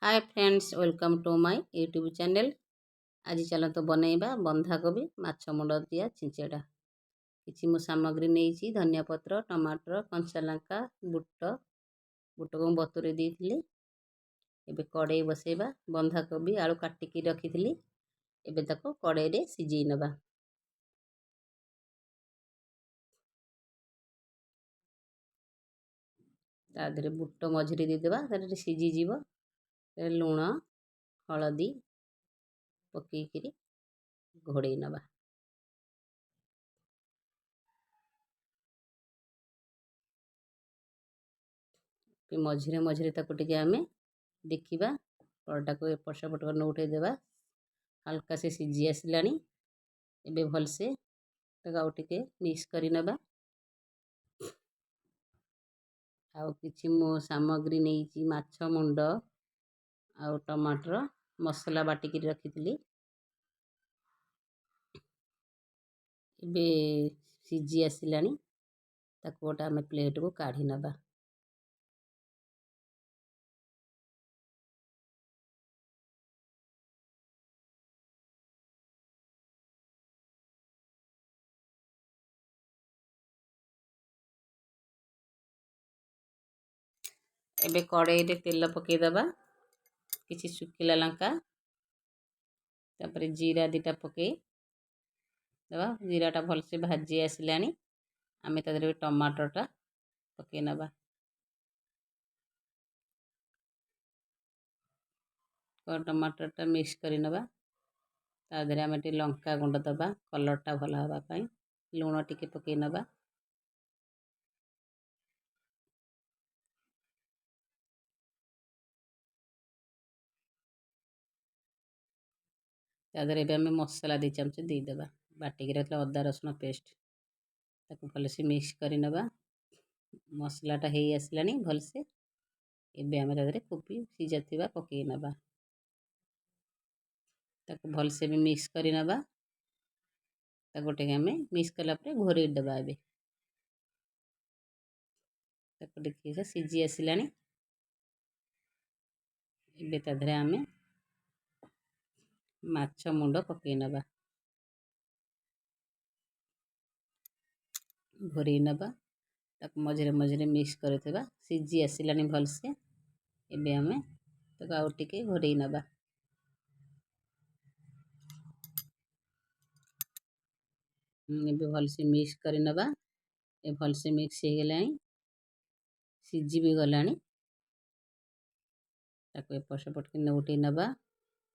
Hi friends, welcome to my YouTube channel. ଆଜି ଚାଲନ୍ତୁ ବନେଇବା ବନ୍ଧାକୋବି ମାଛ ମୁଣ୍ଡ ଦିଆ ଛିଞ୍ଚେଡ଼ା। କିଛି ମୁଁ ସାମଗ୍ରୀ ନେଇଛି: ଧନିଆ ପତ୍ର, ଟମାଟର, କଞ୍ଚା ଲଙ୍କା, ବୁଟ। ବୁଟକୁ ମୁଁ ବତୁରେଇ ଦେଇଥିଲି। ଏବେ କଡ଼େଇ ବସେଇବା। ବନ୍ଧାକୋବି, ଆଳୁ କାଟିକି ରଖିଥିଲି। ଏବେ ତାକୁ କଡ଼େଇରେ ସିଝେଇ ନେବା। ତା ଦେହରେ ବୁଟ ମଝିରେ ଦେଇଦେବା, ତାହେଲେ ସିଝିଯିବ। ଲୁଣ, ହଳଦୀ ପକେଇକିରି ଘୋଡ଼େଇ ନେବା। ମଝିରେ ମଝିରେ ତାକୁ ଟିକେ ଆମେ ଦେଖିବା। ପରଟାକୁ ଏପଟ ସେପଟ କରି ଉଠେଇ ଦେବା। ହାଲକା ସେ ସିଝି ଆସିଲାଣି। ଏବେ ଭଲସେ ତାକୁ ଆଉ ଟିକେ ମିକ୍ସ କରି ନେବା। ଆଉ କିଛି ମୁଁ ସାମଗ୍ରୀ ନେଇଛି: ମାଛ ମୁଣ୍ଡ ଆଉ ଟମାଟର, ମସଲା ବାଟିକିରି ରଖିଥିଲି। ଏବେ ସିଝି ଆସିଲାଣି, ତାକୁ ଗୋଟେ ଆମେ ପ୍ଲେଟ୍କୁ କାଢ଼ି ନେବା। ଏବେ କଡ଼େଇରେ ତେଲ ପକାଇଦେବା, କିଛି ଶୁଖିଲା ଲଙ୍କା, ତାପରେ ଜିରା 2ଟା ପକାଇ ଦେବା। ଜିରାଟା ଭଲସେ ଭାଜି ଆସିଲାଣି, ଆମେ ତା ଦେହରେ ଟମାଟରଟା ପକାଇ ନେବା। ଟମାଟରଟା ମିକ୍ସ କରି ନେବା। ତା ଦେହରେ ଆମେ ଟିକେ ଲଙ୍କା ଗୁଣ୍ଡ ଦେବା, କଲର୍ଟା ଭଲ ହେବା ପାଇଁ। ଲୁଣ ଟିକେ ପକାଇ ନେବା। ତା ଦେହରେ ଏବେ ଆମେ ମସଲା 2 ଚାମଚ ଦେଇଦେବା, ବାଟିକି ରଖିଥିବା ଅଦା ରସୁଣ ପେଷ୍ଟ। ତାକୁ ଭଲସେ ମିକ୍ସ କରି ନେବା। ମସଲାଟା ହେଇ ଆସିଲାଣି ଭଲସେ। ଏବେ ଆମେ ତା ଦେହରେ କୋବି ସିଝା ଥିବା ପକାଇ ନେବା। ତାକୁ ଭଲସେ ବି ମିକ୍ସ କରି ନେବା। ତାକୁ ଟିକେ ଆମେ ମିକ୍ସ କଲା ପରେ ଘୋଡ଼େଇ ଦେବା। ଏବେ ତାକୁ ଦେଖିକି ସିଝି ଆସିଲାଣି। ଏବେ ତା ଦେହରେ ଆମେ ମାଛ ମୁଣ୍ଡ ପକାଇ ନେବା, ଘୋଡ଼େଇ ନେବା। ତାକୁ ମଝିରେ ମଝିରେ ମିକ୍ସ କରିଥିବା। ସିଝି ଆସିଲାଣି ଭଲସେ। ଏବେ ଆମେ ତାକୁ ଆଉ ଟିକେ ଘୋଡ଼େଇ ନେବା। ଏବେ ଭଲସେ ମିକ୍ସ କରି ନେବା। ଏ ଭଲସେ ମିକ୍ସ ହେଇଗଲାଣି, ସିଝି ବି ଗଲାଣି। ତାକୁ ଏପଟ ସେପଟ କରି ନେଉଟେଇ ନେବା।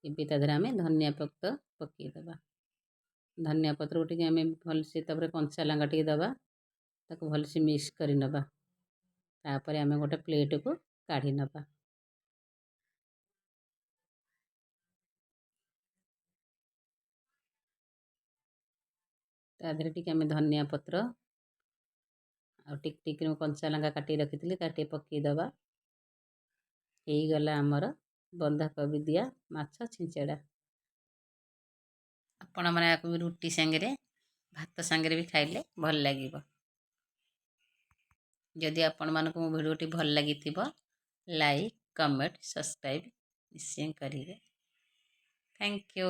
ଏବେ ତା ଦେହରେ ଆମେ ଧନିଆ ପତ୍ର ପକାଇଦେବା। ଧନିଆ ପତ୍ରକୁ ଟିକେ ଆମେ ଭଲସେ, ତାପରେ କଞ୍ଚା ଲଙ୍କା ଟିକେ ଦେବା। ତାକୁ ଭଲସେ ମିକ୍ସ କରି ନେବା। ତାପରେ ଆମେ ଗୋଟେ ପ୍ଲେଟ୍କୁ କାଢ଼ି ନେବା। ତା ଦେହରେ ଟିକେ ଆମେ ଧନିଆ ପତ୍ର ଆଉ ଟିକ ଟିକ କଞ୍ଚା ଲଙ୍କା କାଟିକି ରଖିଥିଲି, ତା ଟିକେ ପକାଇଦେବା। ହେଇଗଲା ଆମର ବନ୍ଧାକୋବି ଦିଆ ମାଛ ଛିଞ୍ଚେଡ଼ା। ଆପଣମାନେ ୟାକୁ ବି ରୁଟି ସାଙ୍ଗରେ, ଭାତ ସାଙ୍ଗରେ ବି ଖାଇଲେ ଭଲ ଲାଗିବ। ଯଦି ଆପଣମାନଙ୍କୁ ମୋ ଭିଡ଼ିଓଟି ଭଲ ଲାଗିଥିବ, ଲାଇକ୍, କମେଣ୍ଟ, ସବସ୍କ୍ରାଇବ୍ ନିଶ୍ଚୟ କରିବେ। Thank you.